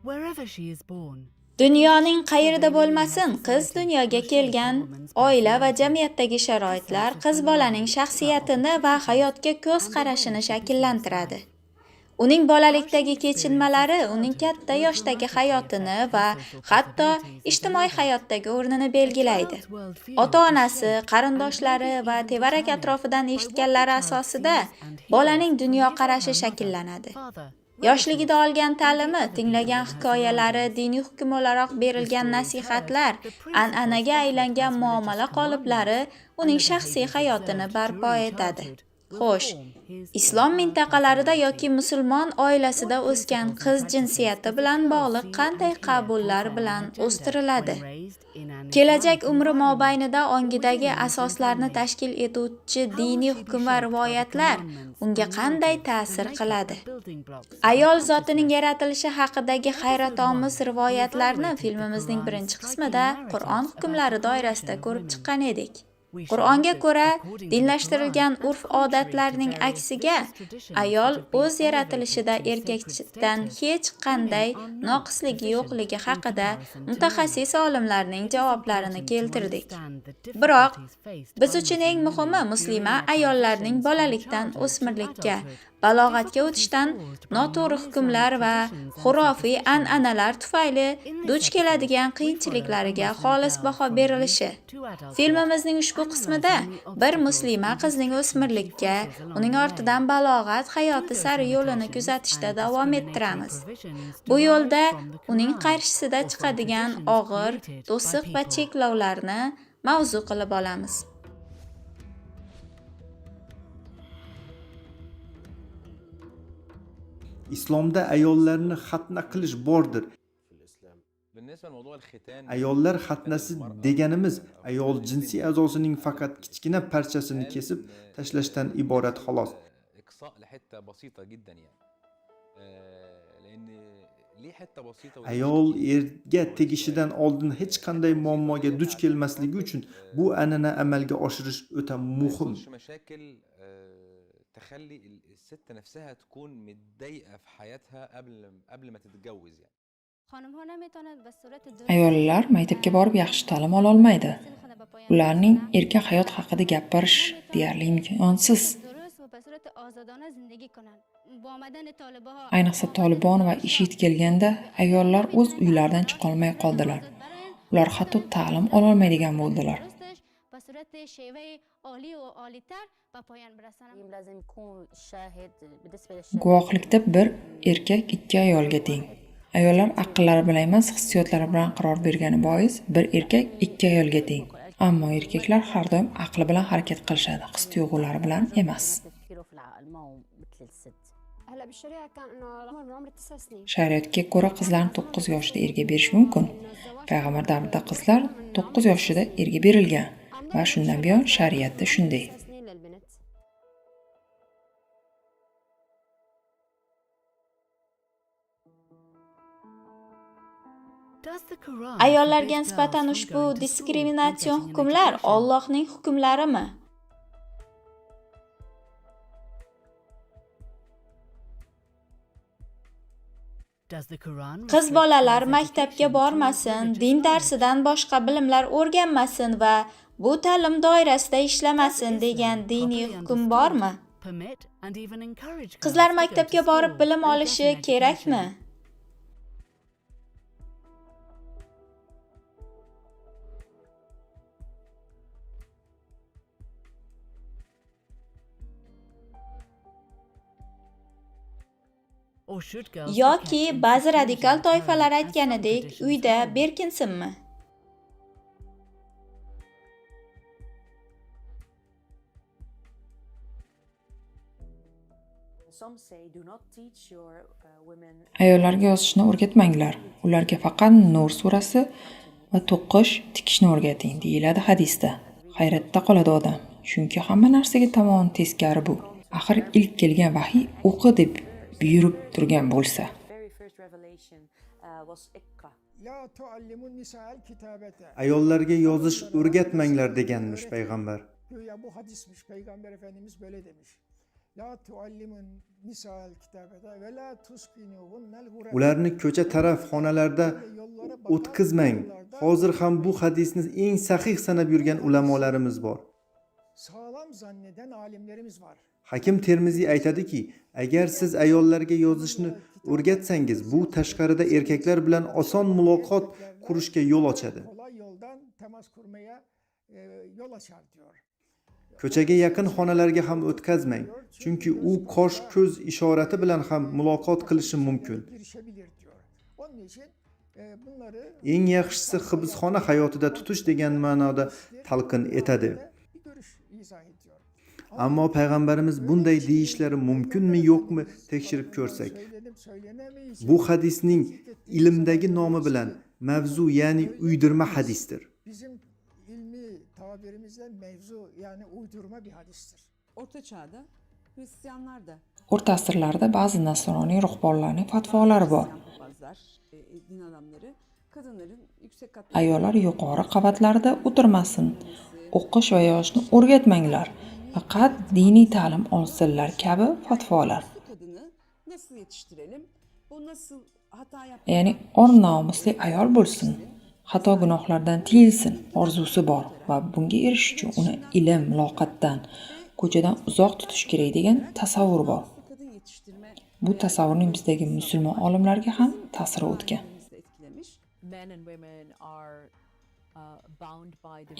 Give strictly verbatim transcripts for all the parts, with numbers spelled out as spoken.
Wherever she is born, dunyoning qayerida bo'lmasin, qiz dunyoga kelgan, oila va jamiyatdagi sharoitlar qiz bolaning shaxsiyatini va hayotga ko'z qarashini shakllantiradi. Uning bolalikdagi kechinmalari uning katta yoshdagi hayotini va hatto ijtimoiy hayotdagi o'rnini belgilaydi. Ota-onasi, qarindoshlari va tevarak atrofidan eshitganlari asosida bolaning dunyoqarashi shakllanadi. Yoshligida olgan ta'limi, tinglagan hikoyalari, diniy hukm o'laroq berilgan nasihatlar, an'anaga aylangan muomala qoliplari uning shaxsiy hayotini barpo etadi. Xo'sh, islom mintaqalarida yoki musulmon oilasida o'sgan qiz jinsiyati bilan bog'liq qanday qabullar bilan o'stiriladi? Kelajak umri mobaynida ongidagi asoslarni tashkil etuvchi diniy hukm va rivoyatlar unga qanday ta'sir qiladi? Ayol zotining yaratilishi haqidagi hayratomuz rivoyatlarni filmimizning birinchi qismida Qur'on hukmlari doirasida ko'rib chiqqan edik. Qur'onga ko'ra, dinlashtirilgan urf-odatlarning aksiga, ayol o'z yaratilishida erkakdan hech qanday noqisligi yo'qligi haqida mutaxassis olimlarning javoblarini keltirdik. Biroq, biz uchun eng muhimi, muslima ayollarning bolalikdan o'smirlikka, balog'atga o'tishdan noto'g'ri hukmlar va xurofiy an'analar tufayli duch keladigan qiyinchiliklariga xolis baho berilishi. Filmimizning ushbu qismida bir muslima qizning o'smirlikka, uning ortidan balog'at hayoti sari yo'lini kuzatishda davom ettiramiz. Bu yo'lda uning qarshisida chiqadigan og'ir, to'siq va cheklovlarni mavzu qilib olamiz. Islomda ayollarni xatna qilish bordir. Ayollar xatnasi deganimiz ayol jinsiy a'zosining faqat kichkina parchasini kesib tashlashdan iborat xolos. Ayol erga tegishidan oldin hech qanday muammoga duch kelmasligi uchun bu an'ana amalga oshirish o'ta muhim. Ayollar maktabga borib yaxshi ta'lim ololmaydi. Ularning erkin hayot haqida gapirish deyarli imkonsiz. Ayniqsa Tolibon va ishid kelganda ayollar o'z uylaridan chiqolmay qoldilar. Ular hatto ta'lim ololmaydigan bo'ldilar. Guvohlikda bir erkak ikki ayolga teng. Ayollar aqllari bilan emas, hissiyotlari bilan qaror bergani bois bir erkak ikki ayolga teng. Ammo erkaklar har doim aqli bilan harakat qilishadi, his-tuyg'ulari bilan emas. Shariatga ko'ra qizlarni to'qqiz yoshida erga berish mumkin. Payg'ambar davrida qizlar to'qqiz yoshida erga berilgan va shundan buyon shariatda shunday. Ayollarga nisbatan ushbu diskriminatsion hukmlar Allohning hukmlarimi? Qiz bolalar maktabga bormasin, din darsidan boshqa bilimlar o'rganmasin va bu ta'lim doirasida ishlamasin degan diniy hukm bormi? Qizlar maktabga borib bilim olishi kerakmi? Yoki ba'zi radikal toifalar aytganidek, uyda berkinsinmi? Ayollarga yozishni o'rgatmanglar. Ularga faqat Nur surasi va to'qish, tikishni o'rgating, deyiladi hadisda. Hayratda qoladi odam. Chunki hamma narsaga tamom teskari bu. Axir ilk kelgan vahiy o'qi deb buyurib turgan bo'lsa. Ayollarga yozish o'rgatmanglar deganmish payg'ambar. Go'yo bu hadismish, payg'ambar Efendimiz böyle demiş. لا تعلموا النساء الكتابة ولا تسكنوهن الغربة. Ularni ko'cha taraf xonalarda o'tkazmang. Hozir ham bu hadisni eng sahih sanab yurgan ulamolarimiz bor. Sağlam zanneden alimlerimiz var. Hakim Termiziy aytadiki, agar siz ayollarga yozishni o'rgatsangiz, bu tashqarida erkaklar bilan oson muloqot qurishga yo'l ochadi. Kolay yoldan temas kurmaya, e, yol açar diyor. Ko'chaga yaqin xonalarga ham o'tkazmang, chunki u qosh ko'z ishorati bilan ham muloqot qilishi mumkin. Eng yaxshisi hibsxona hayotida tutish degan ma'noda talqin etadi. Ammo payg'ambarimiz bunday deyishlari mumkinmi, yo'qmi, tekshirib ko'rsak. Bu hadisning ilmdagi nomi bilan mavzu, ya'ni uydirma hadisdir. Bizim ilmi tabirimizle mevzu, yani uydurma bir hadistir. Orta Çağ'da Hristiyanlar da O'rta asrlarda ba'zi nasroniy ruhbonlarning fatvolari bor. Hristiyan papazlar, e, e, din adamları kadınların yüksek katlarda Ayollar yuqori qavatlarda o'tirmasin, o'qish va yozishni o'rgatmanglar, faqat diniy ta'lim olsinlar kabi fatvolar. Kadını nasıl yetiştirelim? Bu nasıl Ya'ni or-nomusli ayol bo'lsin, xato gunohlardan tiyilsin orzusi bor va bunga erishish uchun uni ilm, muloqotdan, ko'chadan uzoq tutish kerak degan tasavvur bor. Bu tasavvurning bizdagi musulmon olimlarga ham ta'siri o'tgan.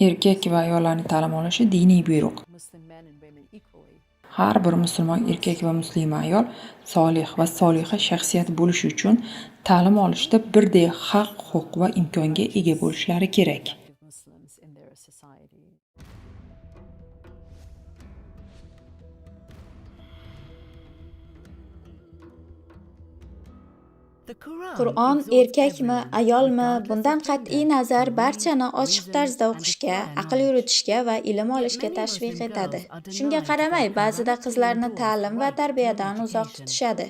Erkak va ayollarning ta'lim olishi diniy buyruq. Har bir musulmon erkak va muslima ayol solih va soliha shaxsiyat bo'lishi uchun ta'lim olishda birdek haq-huquq va imkonga ega bo'lishlari kerak. Qur'on erkakmi, ayolmi, bundan qat'iy nazar, barchani ochiq tarzda o'qishga, aql yuritishga va ilm olishga tashviq etadi. Shunga qaramay, ba'zida qizlarni ta'lim va tarbiyadan uzoq tutishadi.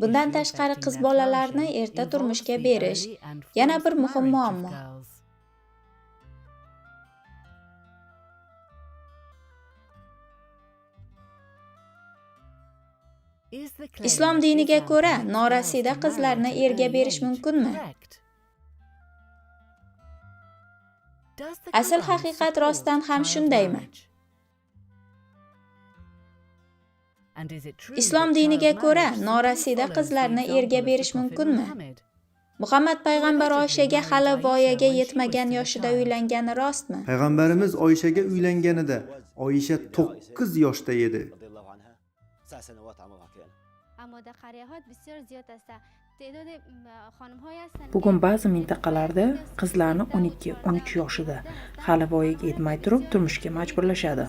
Bundan tashqari, qiz bolalarni erta turmushga berish yana bir muhim muammo. Islom diniga ko'ra, norasida qizlarni erga berish mumkinmi? Asl haqiqat rostdan ham shundaymi? Islom diniga ko'ra, norasida qizlarni erga berish mumkinmi? Muhammad payg'ambar Oyshaga hali voyaga yetmagan yoshida uylangani rostmi? Payg'ambarimiz Oyshaga uylanganida Oysha to'qqiz yoshda edi. Bugun ba'zi mintaqalarda qizlarni o'n ikki, o'n uch yoshida, hali voyaga yetmay turib, turmushga majburlashadi.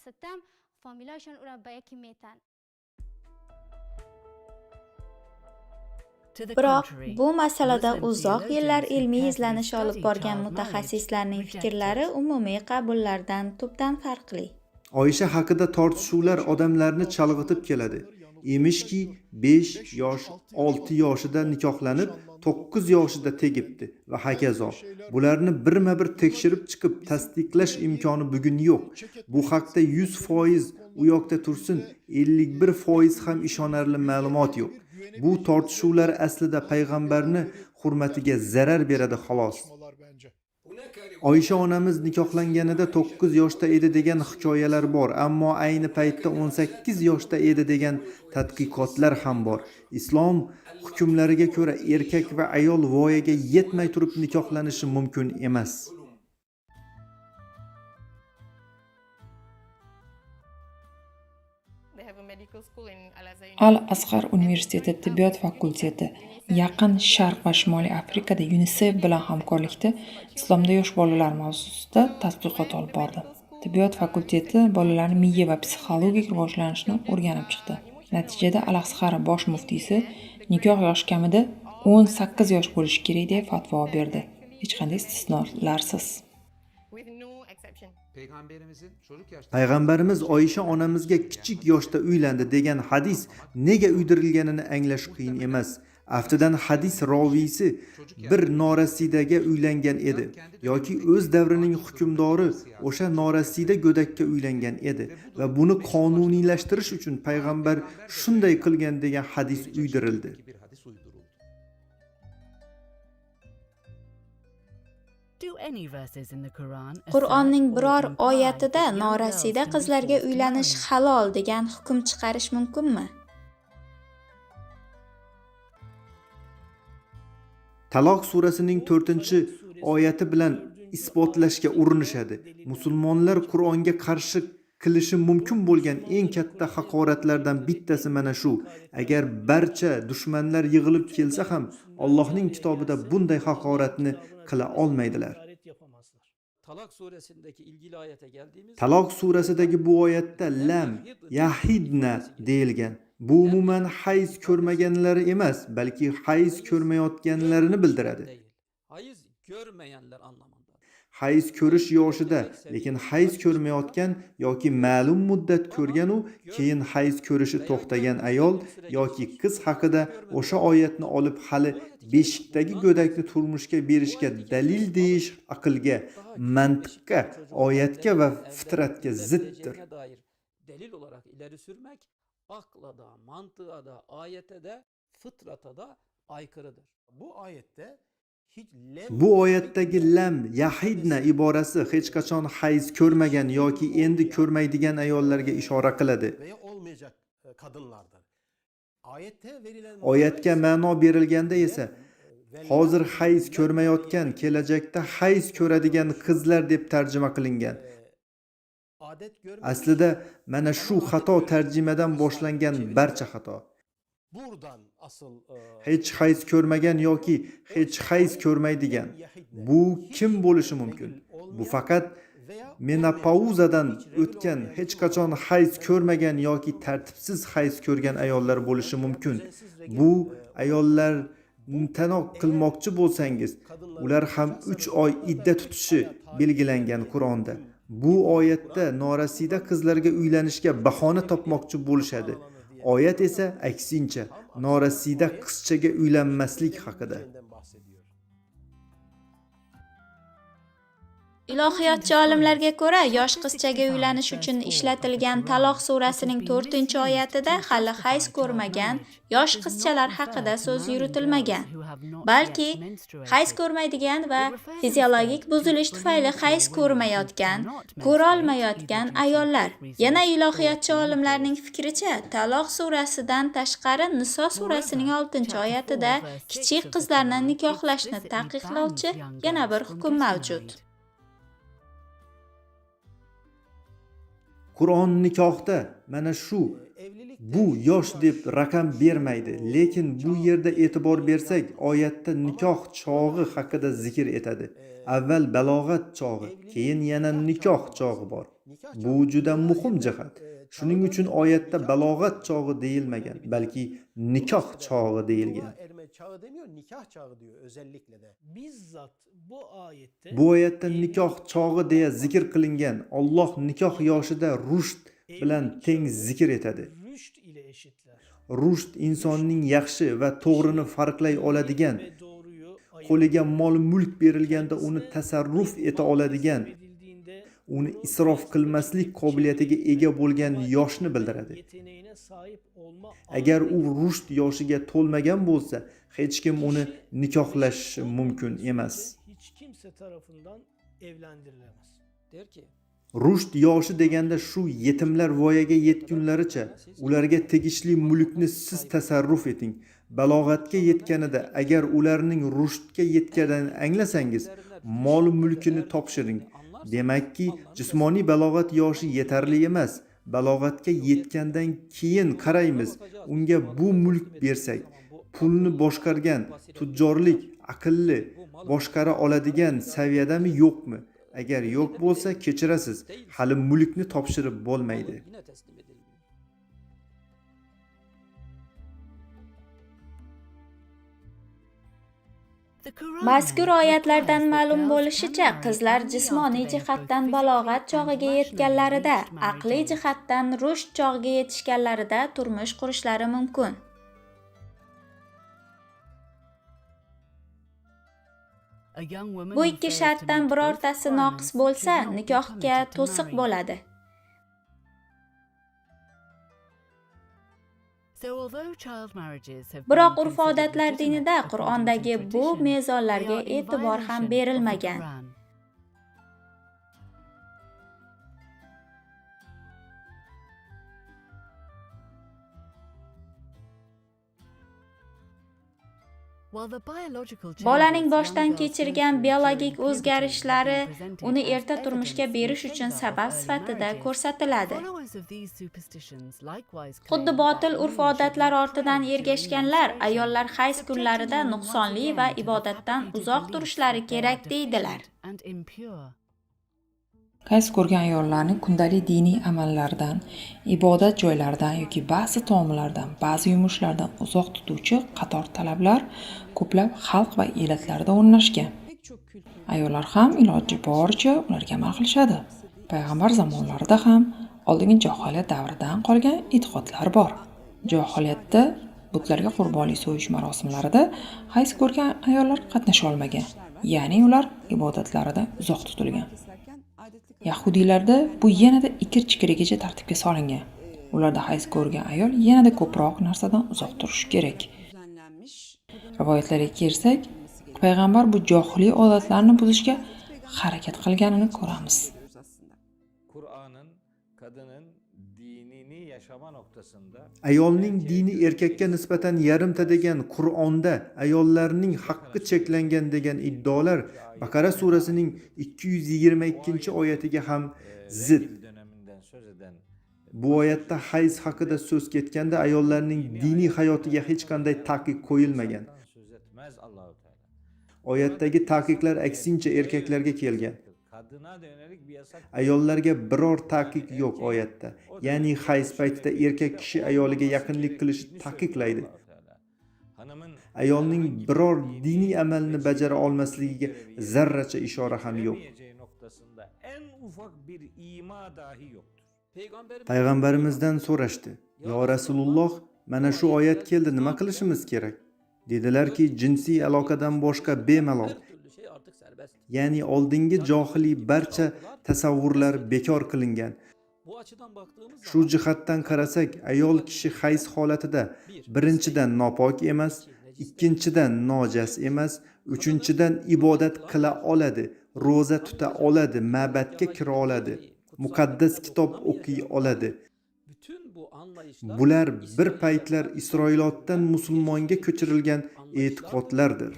Biroq bu masalada uzoq yillar ilmiy izlanish olib borgan mutaxassislarning fikrlari umumiy qabullardan tubdan farqli. Oysha haqida tortishuvlar odamlarni chalg'itib keladi. Emishki, besh yosh, olti yoshida nikohlanib, to'qqiz yoshida tegibdi va hokazo. Bularni birma-bir tekshirib chiqib, tasdiqlash imkoni bugun yo'q. Bu haqda yuz foiz u yoqda tursin, ellik bir foiz ham ishonarli ma'lumot yo'q. Bu tortishuvlar aslida payg'ambarni hurmatiga zarar beradi, xolos. Oysha onamiz nikohlanganida to'qqiz yoshda edi degan hikoyalar bor, ammo ayni paytda o'n sakkiz yoshda edi degan tadqiqotlar ham bor. Islom hukmlariga ko'ra, erkak va ayol voyaga yetmay turib nikohlanishi mumkin emas. Al Azhar universiteti tibbiyot fakulteti Yaqin Sharq va Shimoliy Afrikada yunisef bilan hamkorlikda Islomda yosh bolalar mavzusida tadqiqot olib bordi. Tibbiyot fakulteti bolalarning miya va psixologik rivojlanishini o'rganib chiqdi. Natijada Al Azhar bosh muftiysi nikoh yoshi kamida o'n sakkiz yosh bo'lishi kerak, deb fatvo berdi, hech qanday istisnolarsiz. Payg'ambarimiz Oysha onamizga kichik yoshda uylandi degan hadis nega uydirilganini anglash qiyin emas. ئەپتىدەن ھەدىس راۋىيسى بىر نارەسىدەگە ئۆيلەنگەن ئىدى ياكى ئۆز دەۋرىنىڭ ھۆكۈمدارى ئوشا نارەسىدە گۆدەككە ئۆيلەنگەن ئىدى ۋە بۇنى قانۇنىيلەشتۈرۈش ئۈچۈن پەيغەمبەر شۇنداي قىلغان دېگەن ھەدىس ئۇيدۇرۇلدى. قۇرئاننىڭ بىرەر ئايەتىدە نارەسىدە قىزلارغا ئۆيلەنىش ھالال دېگەن ھۆكۈم چىقىرىش مۇمكىنمۇ؟ تالاق سۈرەسىنىڭ تۆتىنچى ئايەتى بىلەن ئىسپاتلاشقا ئۇرۇنۇشىدۇ. مۇسۇلمانلار قۇرئانغا قارشى قىلىشى مۇمكىن بولغان ئەڭ كاتتا ھاقارەتلەردىن بىتتىسى مانا شۇ. ئەگەر بارچە دۈشمەنلەر يىغىلىپ كەلسە ھەم، ئاللاھنىڭ كىتابىدا بۇنداي ھاقارەتنى قىلا ئالمايدىلار. تالاق سۈرەسىدىكى بۇ ئايەتتە لەم يەھىدنە دېيىلگەن. بۇ ئومۇمەن ھەيز كۆرمىگەنلەر ئەمەس، بەلكى ھەيز كۆرمەيۋاتقانلارنى بىلدۈرىدۇ. ھەيز كۆرۈش ياشىدا، لېكىن ھەيز كۆرمەيۋاتقان ياكى مەلۇم مۇددەت كۆرگەنۇ، كېيىن ھەيز كۆرۈشى توختىغان ئايال ياكى قىز ھەققىدە ئوشا ئايەتنى ئېلىپ، ھېلى بېشىكتىكى گۆدەكنى تۇرمۇشقا بېرىشكە دەلىل دېيىش ئەقىلگە، مەنتىققە، ئايەتكە ۋە پىترەتكە زىتتۇر. دەلىل ئولاراق ئىلگىرى سۈرمەك ئەقىلدا، مەنتىقتا، ئايەتتە، پىترەتتە ئايكىرىدۇر. بۇ ئايەتتىكى لەم يەھىدنە ئىبارىسى ھېچقاچان ھەيز كۆرمىگەن ياكى ئەمدى كۆرمەيدىغان ئاياللارغا ئىشارە قىلىدۇ. ئايەتكە مەنا بېرىلگەندە ئىسە، ھازىر ھەيز كۆرمەيۋاتقان، كېلەچەكتە ھەيز كۆرىدىغان قىزلار دەپ تەرجىمە قىلىنغان. ئەسلىدە مانا شۇ خاتا تەرجىمىدىن باشلانغان بارچە خاتا. ھېچ ھەيز كۆرمىگەن ياكى ھېچ ھەيز كۆرمەيدىغان. بۇ كىم بولۇشى مۇمكىن؟ بۇ پەقەت مېنوپاۋزادىن ئۆتكەن، ھېچقاچان ھەيز كۆرمىگەن ياكى تەرتىپسىز ھەيز كۆرگەن ئاياللار بولۇشى مۇمكىن. بۇ ئاياللار تانىق قىلماقچى بولسىڭىز، ئۇلار ھەم ئۈچ ئاي ئىددە تۇتۇشى بەلگىلەنگەن قۇرئاندا. بۇ ئايەتتە نارەسىدە قىزلارغا ئۆيلەنىشكە باھانە تاپماقچى بولۇشىدۇ. ئايەت ئىسە ئەكسىنچە، نارەسىدە قىزچىغا ئۆيلەنمەسلىك ھەققىدە. ئىلاھىياتچى ئالىملارغا كۆرە، ياش قىزچىغا ئۆيلەنىش ئۈچۈن ئىشلىتىلگەن تالاق سۈرەسىنىڭ تۆتىنچى ئايەتىدە ھېلى ھەيز كۆرمىگەن ياش قىزچىلار ھەققىدە سۆز يۈرۈتۈلمىگەن. بەلكى ھەيز كۆرمەيدىغان ۋە فىزىيولوگىك بۇزۇلۇش تۈپەيلى ھەيز كۆرمەيۋاتقان، كۆرەلمەيۋاتقان ئاياللار. يەنە ئىلاھىياتچى ئالىملارنىڭ پىكرىچە، تالاق سۈرەسىدىن تاشقىرى نىسا سۈرەسىنىڭ ئالتىنچى ئايەتىدە كىچىك قىزلارنى نىكاھلاشنى تەقىقلەۋچى يەنە بىر ھۆكۈم مەۋجۇت. قۇرئان نىكاھتا مانا شۇ، بۇ ياش دەپ رەقەم بەرمەيدۇ، لېكىن بۇ يەردە ئېتىبار بەرسەك، ئايەتتە نىكاھ چاغى ھەققىدە زىكىر ئېتىدۇ. ئەۋۋەل بالاغەت چاغى، كېيىن يەنە نىكاھ چاغى بار. بۇ جۈدە مۇھىم جەھەت. شۇنىڭ ئۈچۈن ئايەتتە بالاغەت چاغى دېيىلمىگەن، بەلكى نىكاھ چاغى دېيىلگەن. بۇ ئايەتتە نىكاھ چاغى دېيە زىكىر قىلىنگەن. ئاللاھ نىكاھ ياشىدا رۇشد بىلەن تەڭ زىكىر ئېتىدۇ. رۇشد ئىنساننىڭ ياخشى ۋە توغرىنى پەرقلەي ئالىدىغان، قولىغا مال-مۈلۈك بېرىلگەندە ئۇنى تەسەررۇپ ئېتە ئالىدىغان، ئۇنى ئىسراپ قىلماسلىق قابىلىيىتىگە ئىگە بولغان ياشنى بىلدۈرىدۇ. ئەگەر ئۇ رۇشد ياشىغا تولمىغان بولسا، ھېچكىم ئۇنى نىكاھلىشى مۇمكىن ئەمەس. رۇشد ياشى دېگەندە شۇ يېتىملەر ۋايىگە يەتكۈنلىرىچە ئۇلارغا تېگىشلىك مۈلۈكنى سىز تەسەررۇپ ئېتىڭ. بالاغەتكە يەتكەندە، ئەگەر ئۇلارنىڭ رۇشدقا يەتكەنلىكىنى ئاڭلىسىڭىز، مال-مۈلكىنى تاپشۇرۇڭ. دېمەككى، جىسمانىي بالاغەت ياشى يېتەرلىك ئەمەس. بالاغەتكە يەتكەندىن كېيىن قارايمىز، ئۇنىڭغا بۇ مۈلۈك بەرسەك، پۇلنى باشقارغان، تۇججارلىق، ئەقىلنى باشقارا ئالىدىغان سەۋىيەدىمۇ يوقمۇ؟ ئەگەر يوق بولسا، كەچۈرەسىز، ھېلى مۈلۈكنى تاپشۇرۇپ بولمايدۇ. مەزكۇر ئايەتلەردىن مەلۇم بولۇشىچە، قىزلار جىسمانىي جەھەتتىن بالاغەت چاغىغا يەتكەنلىرىدە، ئەقلىي جەھەتتىن رۇشد چاغىغا يېتىشكەنلىرىدە تۇرمۇش قۇرۇشلىرى مۇمكىن. بۇ ئىككى شەرتتىن birortasi ناقىس بولسا، نىكاھقا توسۇق بولىدۇ. بىراق ئۇرف-ئادەتلەر دىنىدە قۇرئاندىكى بۇ مىزانلارغا ئېتىبار ھەم بېرىلمىگەن. بالىنىڭ باشتىن كەچۈرگەن بىيولوگىك ئۆزگىرىشلىرى ئۇنى ئەرتە تۇرمۇشقا بېرىش ئۈچۈن سەۋەب سۈپىتىدە كۆرسىتىلىدۇ. خۇددى باتىل ئۇرف-ئادەتلەر ئارتىدىن ئەگەشكەنلەر ئاياللار ھەيز كۈنلىرىدە نۇقسانلى ۋە ئىبادەتتىن ئۇزاق تۇرۇشلىرى كېرەك دەيدىلەر. ھەيز كۆرگەن ئاياللارنى كۈندىلىك دىنىي ئەمەللەردىن، ئىبادەت جايلىرىدىن ياكى بەزى تائاملاردىن، بەزى يۇمۇشلاردىن ئۇزاق تۇتۇۋچى قاتار تەلەپلەر كۆپلەپ خەلق ۋە ئېلەتلەردە ئورۇنلاشقان. ئاياللار ھەم ئىلاجى بارىچە ئۇلارغا ئەمەل قىلىشىدۇ. پەيغەمبەر زامانلىرىدا ھەم ئالدىنقى جاھىلىيەت دەۋرىدىن قالغان ئېتىقادلار بار. جاھىلىيەتتە بۇتلارغا قۇربانلىق سويۇش مۇراسىملىرىدا ھەيز كۆرگەن ئاياللار قاتنىشالمىغان، يەنى ئۇلار ئىبادەتلەردىن ئۇزاق تۇتۇلغان. يەھۇدىيلاردا بۇ يەنىدە ئېكىر-چېكىرىگىچە تەرتىپكە سالىنغان. ئۇلاردا ھەيز كۆرگەن ئايال يەنىدە كۆپرەك نەرسىدىن ئۇزاق تۇرۇشى كېرەك. رىۋايەتلەرگە كىرسەك، پەيغەمبەر بۇ جاھىلىي ئادەتلەرنى بۇزۇشقا ھەرىكەت قىلغانىنى كۆرىمىز. Ayolning dini erkakka nisbatan yarimta degan Qur'onda ayollarning haqqi cheklangan degan iddaolar Baqara surasining ikki yuz yigirma ikkinchi oyatiga ham zid. Bu oyatda hayz haqida so'z ketganda ayollarning diniy hayotiga hech qanday taqiq qo'yilmagan. Oyatdagi taqiqlar aksincha erkaklarga kelgan. Ayollarga biror taqiq yo'q oyatda. Ya'ni hayz paytida erkak kishi ayoliga yaqinlik qilishi taqiqlaydi. Ayolning biror diniy amalni bajara olmasligiga zarracha ishora ham yo'q. Payg'ambarimizdan so'rashdi: "Yo Rasululloh, mana shu oyat keldi, nima qilishimiz kerak?" Dedilarki: "Jinsiy aloqadan boshqa bemalol, ya'ni oldingi johiliy barcha tasavvurlar bekor qilingan." Shu jihatdan qarasak, ayol kishi hayz holatida birinchidan nopok emas, ikkinchidan nojas emas, uchinchidan ibodat qila oladi, ro'za tuta oladi, ma'badga kira oladi, muqaddas kitob o'qiy oladi. Bular bir paytlar Isroilotdan musulmonga ko'chirilgan e'tiqodlardir.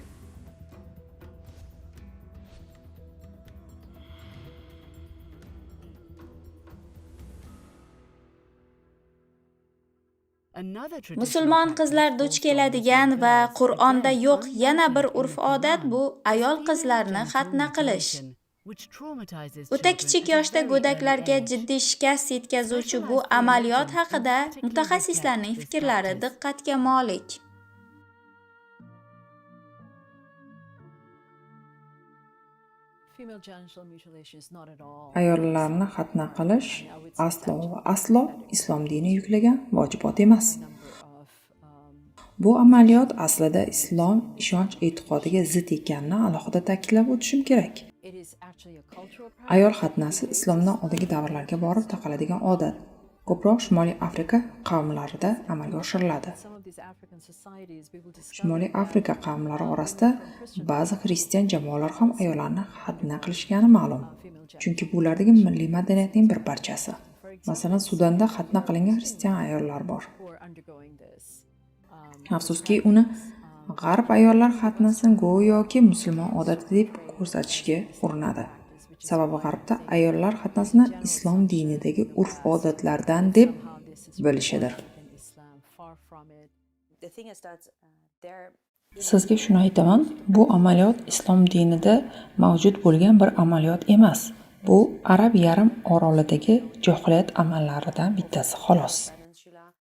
Musulmon qizlar duch keladigan va Qur'onda yo'q yana bir urf-odat bu ayol qizlarni xatna qilish. O'ta kichik yoshda go'daklarga jiddiy shikast yetkazuvchi bu amaliyot haqida mutaxassislarning fikrlari diqqatga molik. Ayollarni xatna qilish aslo va aslo islom dini yuklagan vojibot emas. Bu amaliyot aslida islom ishonch e'tiqodiga zid ekanini alohida ta'kidlab o'tishim kerak. Ayol xatnasi islomdan oldingi davrlarga borib taqaladigan odat. Ko'proq Shimoliy Afrika qavmlarida amalga oshiriladi. Shimoliy Afrika qavmlari orasida ba'zi xristian jamoalar ham ayollarni xatna qilishgani ma'lum, chunki bu ulardagi milliy madaniyatning bir parchasi. Masalan, Sudanda xatna qilingan xristian ayollar bor. Afsuski, uni g'arb ayollar xatnasini go'yoki musulmon odati deb ko'rsatishga urinadi. Sababi g'arbda ayollar xatnasini islom dinidagi urf-odatlardan deb bilishidir. Sizga shuni aytaman, bu amaliyot islom dinida mavjud bo'lgan bir amaliyot emas. Bu Arab yarim orolidagi johiliyat amallaridan bittasi, xolos.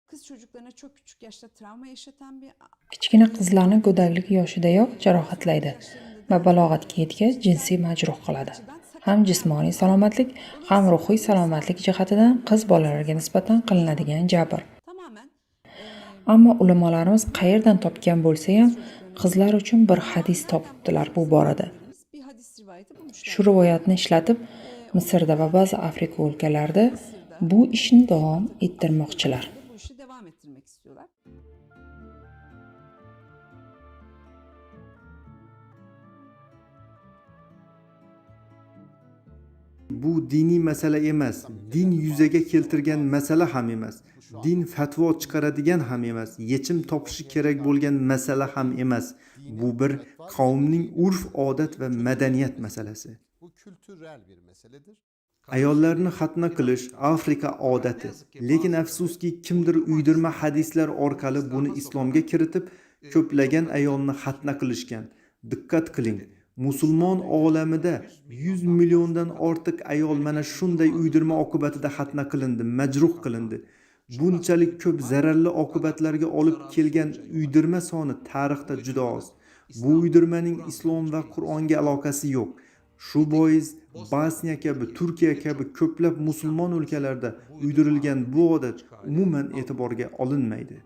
Kız çocuklarına çok küçük yaşta travma yaşatan bir Kichkina qizlarni go'daklik yoshidayoq jarohatlaydi va balog'atga yetgach jinsiy majruh qiladi. Ham jismoniy salomatlik, ham ruhiy salomatlik jihatidan qiz bolalarga nisbatan qilinadigan jabr. Ammo ulamolarimiz qayerdan topgan bo'lsa ham, qizlar uchun bir hadis topibdilar bu borada. Shu rivoyatni ishlatib, Misrda va ba'zi Afrika o'lkalarida bu ishni davom ettirmoqchilar. Bu diniy masala emas, din yuzaga keltirgan masala ham emas, din fatvo chiqaradigan ham emas, yechim topishi kerak bo'lgan masala ham emas. Bu bir qavmning urf-odat va madaniyat masalasi. Bu kültürel bir meseledir. Ayollarni xatna qilish Afrika odati. Lekin afsuski, kimdir uydirma hadislar orqali buni islomga kiritib, ko'plagan ayolni xatna qilishgan. Diqqat qiling, musulmon olamida yuz milliondan ortiq ayol mana shunday uydirma oqibatida xatna qilindi, majruh qilindi. Bunchalik ko'p zararli oqibatlarga olib kelgan uydirma soni tarixda juda oz. Bu uydirmaning islom va Qur'onga aloqasi yo'q. Shu bois Bosniya kabi, Turkiya kabi ko'plab musulmon o'lkalarda uydirilgan bu odat umuman e'tiborga olinmaydi.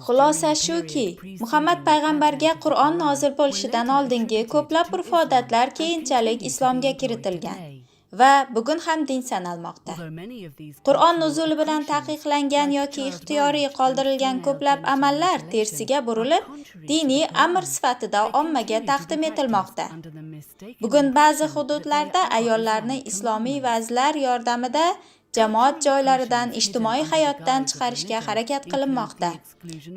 Xulosa shuki, Muhammad payg'ambarga Qur'on nozil bo'lishidan oldingi ko'plab urf-odatlar keyinchalik islomga kiritilgan va bugun ham din sanalmoqda. Qur'on nuzuli bilan taqiqlangan yoki ixtiyoriy qoldirilgan ko'plab amallar tersiga burilib, diniy amr sifatida ommaga taqdim etilmoqda. Bugun ba'zi hududlarda ayollarni islomiy va'zlar yordamida jamoat joylaridan, ijtimoiy hayotdan chiqarishga harakat qilinmoqda.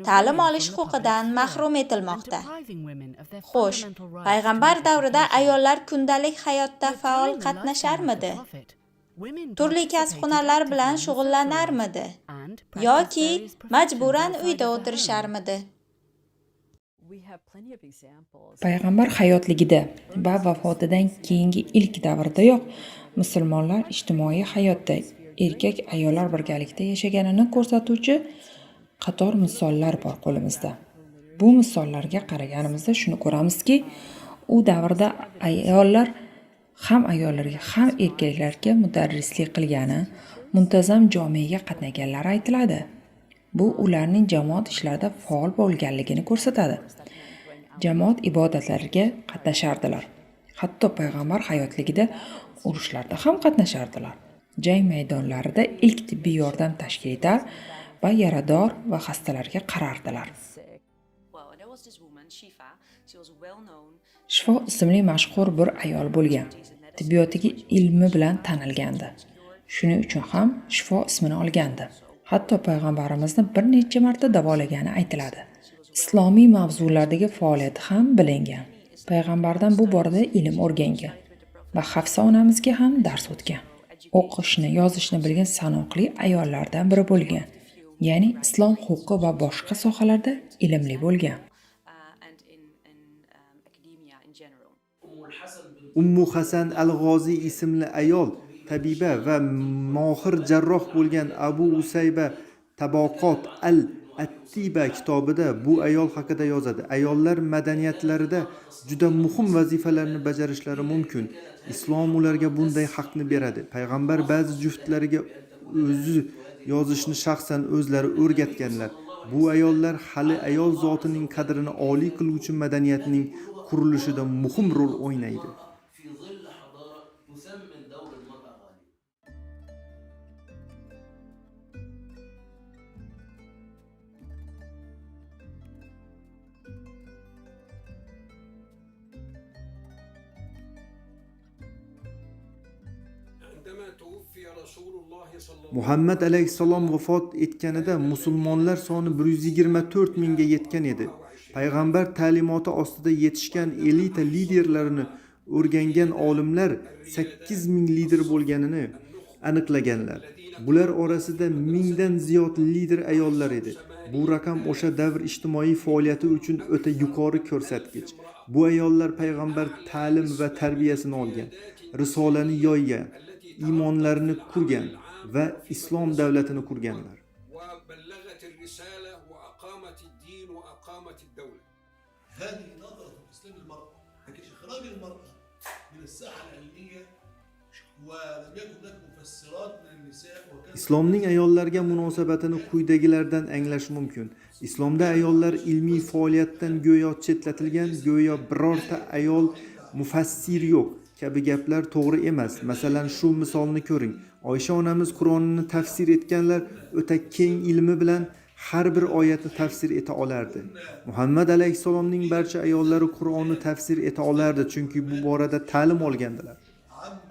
Ta'lim olish huquqidan mahrum etilmoqda. Xo'sh, payg'ambar davrida ayollar kundalik hayotda faol qatnasharmidi? Turli kasb-hunarlar bilan shug'ullanarmidi? Yoki majburan uyda o'tirisharmidi? Payg'ambar hayotligida va vafotidan keyingi ilk davrdayoq musulmonlar ijtimoiy hayotda erkak ayollar birgalikda yashaganini ko'rsatuvchi qator misollar bor qo'limizda. Bu misollarga qaraganimizda shuni ko'ramizki, u davrda ayollar ham ayollarga ham erkaklarga mudarrislik qilgani, muntazam jomeaga qatnaganlari aytiladi. Bu ularning jamoat ishlarida faol bo'lganligini ko'rsatadi. Jamoat ibodatlariga qatnashardilar. Hatto payg'ambar hayotligida urushlarda ham qatnashardilar. Jang maydonlarida ilk tibbiy yordam tashkil etar va yarador va xastalarga qarardilar. Shifo ismli mashhur bir ayol bo'lgan. Tibbiyotdagi ilmi bilan tanilgandi. Shuning uchun ham Shifo ismini olgandi. Hatto payg'ambarimizni bir necha marta davolagani aytiladi. Islomiy mavzulardagi faoliyati ham bilingan. Payg'ambardan bu borada ilm o'rgangan va Hafsa onamizga ham dars o'tgan. O'qishni, yozishni bilgan sanoqli ayollardan biri bo'lgan. Ya'ni islom huquqi va boshqa sohalarda ilmli bo'lgan. Ummu Hasan al-G'oziy ismli ayol tabiba va mohir jarroh bo'lgan Abu Usayba Tabaqot al-Attiba kitobida bu ayol haqida yozadi. Ayollar madaniyatlarida juda muhim vazifalarni bajarishlari mumkin. Islom ularga bunday haqni beradi. Payg'ambar ba'zi juftlariga o'zi yozishni shaxsan o'zlari o'rgatganlar. Bu ayollar hali ayol zotining qadrini oliy qiluvchi madaniyatning qurilishida muhim rol o'ynaydi. Muhammad alayhissalom vafot etganida musulmonlar soni bir yuz yigirma to'rt mingga yetgan edi. Payg'ambar ta'limoti ostida yetishgan elita liderlarni o'rgangan olimlar sakkiz ming lider bo'lganini aniqlaganlar. Bular orasida mingdan ziyod lider ayollar edi. Bu raqam o'sha davr ijtimoiy faoliyati uchun o'ta yuqori ko'rsatkich. Bu ayollar payg'ambar ta'lim va tarbiyasini olgan, risolani yoygan, iymonlarni qurgan va islom davlatini qurganlar. هذه نظرة الإسلام للمرأة، لكن إخراج المرأة من الساحة العلمية ولم يكن هناك مفسرات من النساء وكذا. Islomning ayollarga munosabatini quyidagilardan anglash mumkin. ئىسلامدا ئاياللار ئىلمىي پائالىيەتتىن گويا چەتلەتىلگەن، گويا بىرەرتە ئايال مۇفەسسىر يوق كەبى گەپلەر توغرا ئەمەس. مەسىلەن، شۇ مىسالنى كۆرۈڭ. ئايشە ئانىمىز قۇرئاننى تەپسىر ئەتكەنلەر ئۆتە كەڭ ئىلمى بىلەن ھەر بىر ئايەتنى تەپسىر ئەتە ئالەردى. مۇھەممەد ئەلەيھىسسالامنىڭ بەرچە ئاياللىرى قۇرئاننى تەپسىر ئەتە ئالەردى، چۈنكى بۇ بارىدا تەلىم ئالغانىدىلار.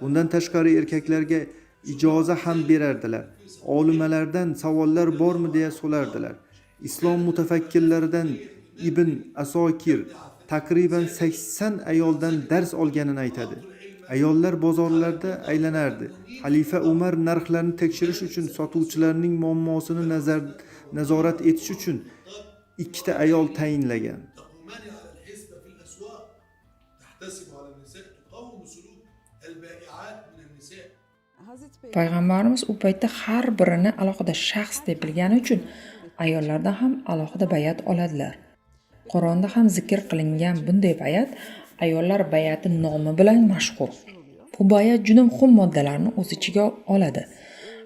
بۇندىن تاشقىرى ئەركەكلەرگە ئىجازە ھەم بېرەردىلەر. ئالىملەردىن ساۋاللار بارمۇ دېيە سوراردىلار. ئىسلام مۇتەپەككىرلىرىدىن ئىبن ئەساكىر تەقرىبەن سەكسەن ئايالدىن دەرس ئالغىنىنى ئېيتىدۇ. ئاياللار بازارلاردا ئايلاناردى. خەلىپە ئۆمەر نەرخلەرنى تەكشۈرۈش ئۈچۈن، ساتقۇچىلارنىڭ مۇئامماسىنى نەزەر، نازارەت ئېتىش ئۈچۈن ئىككىتە ئايال تەيىنلىگەن. پەيغەمبەرىمىز ئۇ پەيتتە ھەر بىرىنى ئالاقىدار شەخس دەپ بىلگەن ئۈچۈن ئاياللاردىن ھەم ئالاقىدار بەيئەت ئالىدىلار. قۇرئاندا ھەم زىكىر قىلىنگەن بۇنداق بەيئەت ئاياللار بەيئەتى نامى بىلەن مەشھۇر. بۇ بەيئەت جۈدە مۇھىم ماددىلارنى ئۆز ئىچىگە ئالىدۇ.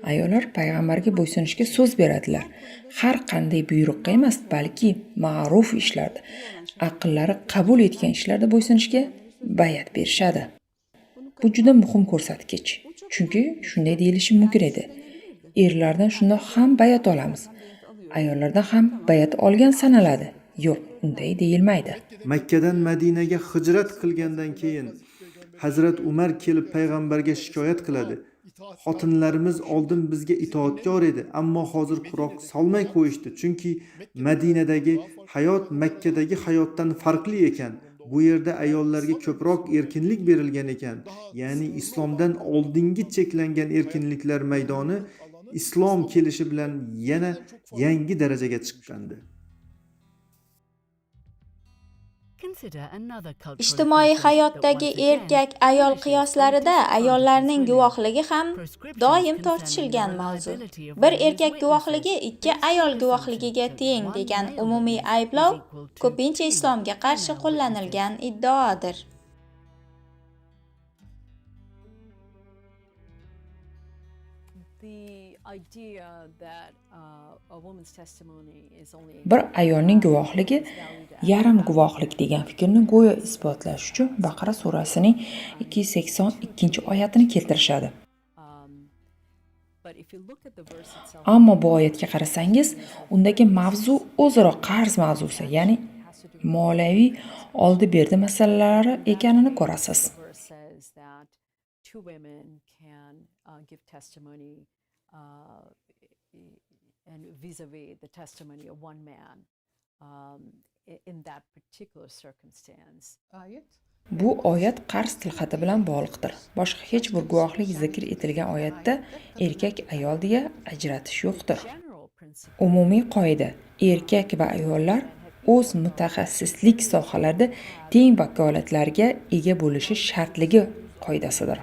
ئاياللار پەيغەمبەرگە بويسۇنۇشقا سۆز بېرىدىلەر. ھەر قانداق بۇيرۇققا ئەمەس، بەلكى مەرۇف ئىشلاردا، ئەقىللىرى قەبۇل ئەتكەن ئىشلاردا بويسۇنۇشقا بەيئەت بېرىشىدۇ. بۇ جۈدە مۇھىم كۆرسەتكۈچ. چۈنكى شۇنداق دېيىلىشى مۇمكىن ئىدى. ئېرلەردىن شۇنداق ھەم بەيئەت ئالىمىز. ئاياللاردىن ھەم بەيئەت ئالغان سانىلىدۇ. يوق، ئۇنداق دېيىلمەيدۇ. مەككەدىن مەدىنەگە ھىجرەت قىلغاندىن كېيىن، ھەزرەت ئۇمەر كېلىپ پەيغەمبەرگە شىكايەت قىلىدۇ. خوتۇنلىرىمىز ئالدىن بىزگە ئىتائەتكار ئىدى، ئەمما ھازىر قۇراق سالماي قويۇشتى، چۈنكى مەدىنەدىكى ھايات مەككەدىكى ھاياتتىن پەرقلىق ئىكەن. بۇ يەردە ئاياللارغا كۆپرەك ئەركىنلىك بېرىلگەن ئىكەن. يەنى ئىسلامدىن ئالدىنقى چەكلەنگەن ئەركىنلىكلەر مەيدانى ئىسلام كېلىشى بىلەن يەنە يەڭگى دەرىجىگە چىققانىدى. ئىجتىمائىي ھاياتتىكى ئەركەك ئايال قىياسلىرىدا ئاياللارنىڭ گۇۋاھلىقى ھەم دائىم تارتىشىلگەن ماۋزۇ. بىر ئەركەك گۇۋاھلىقى ئىككى ئايال گۇۋاھلىقىگە تەڭ دېگەن ئومۇمىي ئەيىبلەۋ كۆپىنچە ئىسلامغا قارشى قوللىنىلگەن ئىدىئادۇر. بىر ئايالنىڭ گۇۋاھلىقى يېرىم گۇۋاھلىق دېگەن پىكىرنى گويا ئىسپاتلاش ئۈچۈن بەقەرە سۈرەسىنىڭ ئىككى يۈز سەكسەن ئىككىنچى ئايەتىنى كەلتۈرۈشىدۇ. ئەمما بۇ ئايەتكە قارىساڭىز، ئۇندىكى ماۋزۇ ئۆزئارا قەرز ماۋزۇسى، يەنى مالىيەۋى ئالدى-بەردى مەسىلىلىرى ئىكەنلىكىنى كۆرىسىز. بۇ ئايەت قەرز تىلخەتى بىلەن باغلىقتۇر. باشقا ھېچ بىر گۇۋاھلىق زىكىر ئېتىلگەن ئايەتتە ئەركەك ئايال دېگەن ئاجرىتىش يوقتۇر. ئومۇمىي قائىدە، ئەركەك ۋە ئاياللار ئۆز مۇتەخەسسىسلىك ساھەلەردە تەڭ ۋاكالەتلەرگە ئىگە بولۇشى شەرتلىكى قائىدىسىدۇر.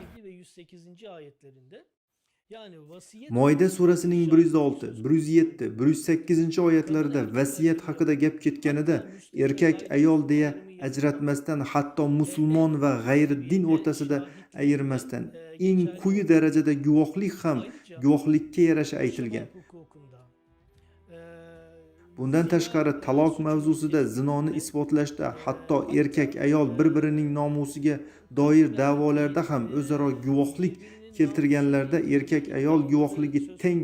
مائىدە سۈرەسىنىڭ بىر يۈز ئالتە، بىر يۈز يەتتە، بىر يۈز سەككىزىنچى ئايەتلىرىدە ۋەسىيەت ھەققىدە گەپ كەتكىنىدە، ئەركەك ئايال دېيە ئەجرەتمەستىن، ھەتتا مۇسۇلمان ۋە غەيرىي دىن ئورتىسىدا ئايرىماستىن، ئەڭ قويۇق دەرىجىدە گۇۋاھلىق ھەم گۇۋاھلىققا يارىشا ئېيتىلگەن. بۇندىن تاشقىرى، تالاق مەۋزۇسىدا زىنانى ئىسپاتلاشتا، ھەتتا ئەركەك ئايال بىر بىرىنىڭ نامۇسىغا دائىر دەۋالاردا ھەم ئۆزئارا گۇۋاھلىق كەلتۈرگەنلەردە ئەركەك ئايال گۇۋاھلىقى تەڭ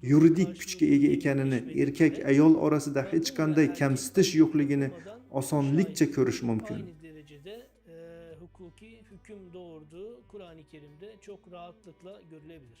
يۇرىدىك كۈچكە ئىگە ئىكەنلىكىنى، ئەركەك ئايال ئارىسىدا ھېچقانداق كەمسىتىش يوقلۇقىنى ئاسانلىقچە كۆرۈش مۇمكىن. Hukuki hüküm doğurduğu Kur'an-ı Kerim'de çok rahatlıkla görülebilir.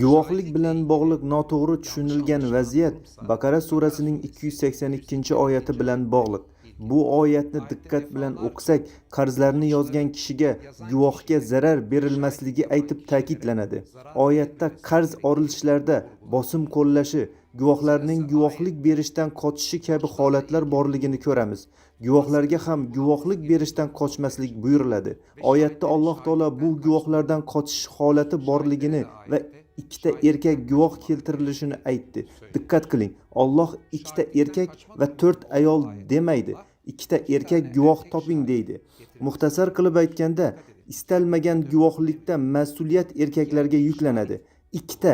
گۇۋاھلىق بىلەن باغلىق ناتوغرا چۈشىنىلگەن ۋەزىيەت بەقەرە سۈرەسىنىڭ ئىككى يۈز سەكسەن ئىككىنچى ئايىتى بىلەن باغلىق. بۇ ئايەتنى دىققەت بىلەن ئوقۇساق، قەرزلەرنى يازغان كىشىگە گۇۋاھقا زەرەر بېرىلمەسلىكى ئېيتىپ تەكىتلىنىدۇ. ئايەتتە قەرز ئايرىلىشلاردا باسىم قوللىشى، گۇۋاھلارنىڭ گۇۋاھلىق بېرىشتىن قاچىشى كەبى ھالەتلەر بارلىقىنى كۆرىمىز. گۇۋاھلارغا ھەم گۇۋاھلىق بېرىشتىن قاچماسلىق بۇيرۇلىدۇ. ئايەتتە ئاللاھ تائالا بۇ گۇۋاھلاردىن قاچىش ھالىتى بارلىقىنى ۋە ئىككىتە ئەركەك گۇۋاھ كەلتۈرۈلۈشىنى ئېيتتى. دىققەت قىلىڭ، ئاللاھ ئىككىتە ئەركەك ۋە تۆت ئايال دېمەيدۇ. ئىككىتە ئەركەك گۇۋاھ تاپىڭ دەيدۇ. مۇختەسەر قىلىپ ئېيتقاندا، ئىستەلمىگەن گۇۋاھلىقتا مەسئۇلىيەت ئەركەكلەرگە يۈكلىنىدۇ. ئىككىتە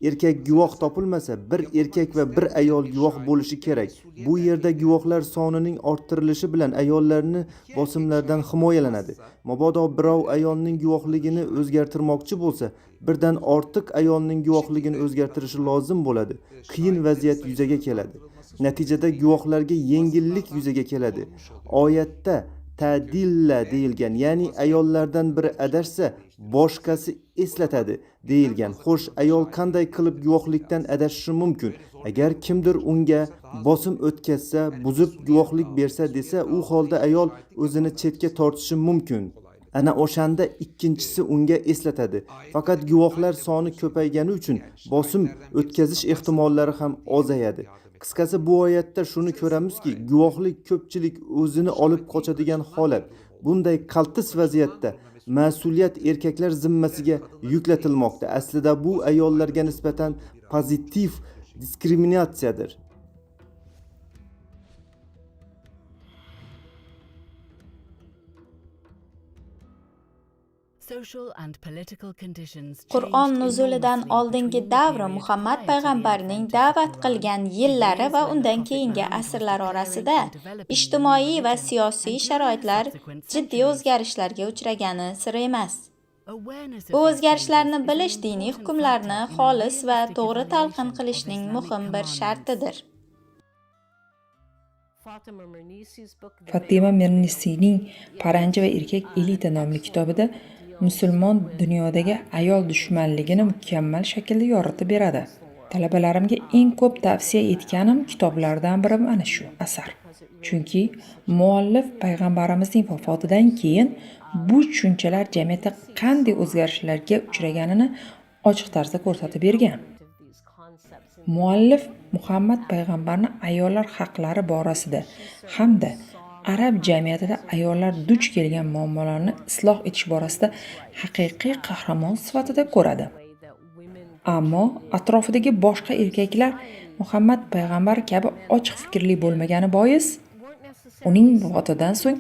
ئەركەك گۇۋاھ تاپىلمىسا، بىر ئەركەك ۋە بىر ئايال گۇۋاھ بولۇشى كېرەك. بۇ يەردە گۇۋاھلار سانىنىڭ ئارتتۇرۇلۇشى بىلەن ئاياللارنى باسىملاردىن ھىمايىلىنىدۇ. مۇبادا بىراۋ ئايالنىڭ گۇۋاھلىقىنى ئۆزگەرتىرمەكچى بولسا، بىردىن ئارتۇق ئايالنىڭ گۇۋاھلىقىنى ئۆزگەرتىرىشى لازىم بولىدۇ. قىيىن ۋەزىيەت يۈزىگە كېلىدۇ. نەتىجىدە گۇۋاھلارغا يەڭگىللىك يۈزىگە كېلىدۇ. ئايەتتە تەدىللە دېيىلگەن، يەنى ئاياللاردىن بىرى ئەدەشسە، باشقىسى ئەسلىتىدۇ دېيىلگەن. خوش، ئايال قانداق قىلىپ گۇۋاھلىقتىن ئەدەشىشى مۇمكىن؟ ئەگەر كىمدۇر ئۇنىڭغا باسىم ئۆتكەزسە، بۇزۇپ گۇۋاھلىق بەرسە دېسە، ئۇ ھالدا ئايال ئۆزىنى چەتكە تارتىشى مۇمكىن. ئەنە ئوشاندا ئىككىنچىسى ئۇنىڭغا ئەسلىتىدۇ. پەقەت گۇۋاھلار سانى كۆپەيگەنى ئۈچۈن باسىم ئۆتكەزىش ئېھتىماللىرى ھەم ئازىيىدۇ. قىسقىسى، بۇ ئايەتتە شۇنى كۆرەمىزكى، گۇۋاھلىق كۆپچىلىك ئۆزىنى ئالىپ قاچىدىغان ھالەت. بۇنداق قالتىس ۋەزىيەتتە مەسئۇلىيەت ئەركەكلەر زىممىسىگە يۈكلىتىلمەكتە. ئەسلىدە بۇ ئاياللارغا نىسبەتەن پوزىتىپ دىسكرىمىناتسىيەدۇر. Qur'on nuzulidan oldingi davr Muhammad payg'ambarning da'vat qilgan yillari va undan keyingi asrlar orasida ijtimoiy va siyosiy sharoitlar jiddiy o'zgarishlarga uchragani sir emas. Bu o'zgarishlarni bilish diniy hukmlarni xolis va to'g'ri talqin qilishning muhim bir shartidir. Fatima Mernisiyning Paranji va erkak elita nomli kitobida musulmon dunyodagi ayol dushmanligini mukammal shaklda yoritib beradi. Talabalarimga eng ko'p tavsiya etganim kitoblardan biri mana shu asar. Chunki muallif payg'ambarimizning vafotidan keyin bu tushunchalar jamiyatda qanday o'zgarishlarga uchraganini ochiq tarzda ko'rsatib bergan. Muallif Muhammad payg'ambarni ayollar haqlari borasida hamda arab jamiyatida ayollar duch kelgan muammolarni isloh etish borasida haqiqiy qahramon sifatida ko'radi. Ammo atrofidagi boshqa erkaklar Muhammad payg'ambar kabi ochiq fikrli bo'lmagani bois, uning vafotidan so'ng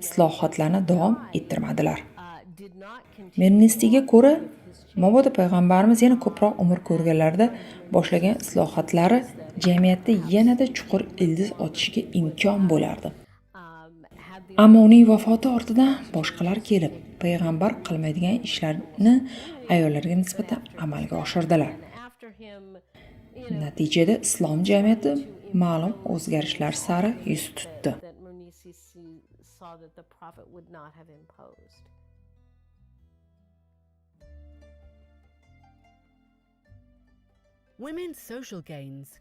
islohotlarni davom ettirmadilar. Mernistiyga ko'ra, mabodo payg'ambarimiz yana ko'proq umr ko'rganlarida boshlagan islohotlari jamiyatda yanada chuqur ildiz otishiga imkon bo'lardi. Ammo uning vafoti ortidan boshqalar kelib, payg'ambar qilmaydigan ishlarni ayollarga nisbatan amalga oshirdilar. Natijada islom jamiyati ma'lum o'zgarishlar sari yuz tutdi.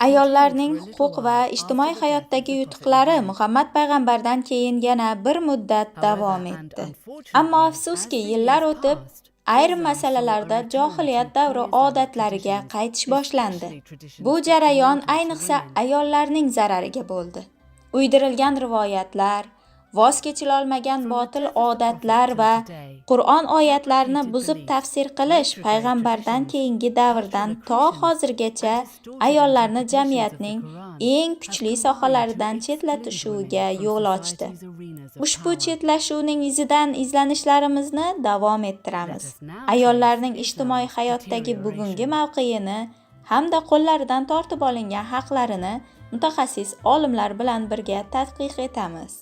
Ayollarning huquq va ijtimoiy hayotdagi yutuqlari Muhammad payg'ambardan keyin yana bir muddat davom etdi. Ammo afsuski, yillar o'tib, ayrim masalalarda johiliyat davri odatlariga qaytish boshlandi. Bu jarayon ayniqsa ayollarning zarariga bo'ldi. Uydirilgan rivoyatlar, voz kechilolmagan botil odatlar va Qur'on oyatlarini buzib tafsir qilish payg'ambardan keyingi davrdan to hozirgacha ayollarni jamiyatning eng kuchli sohalaridan chetlatishiga yo'l ochdi. Ushbu chetlashuvning izidan izlanishlarimizni davom ettiramiz. Ayollarning ijtimoiy hayotdagi bugungi mavqeini hamda qo'llaridan tortib olingan haqlarini mutaxassis olimlar bilan birga tadqiq etamiz.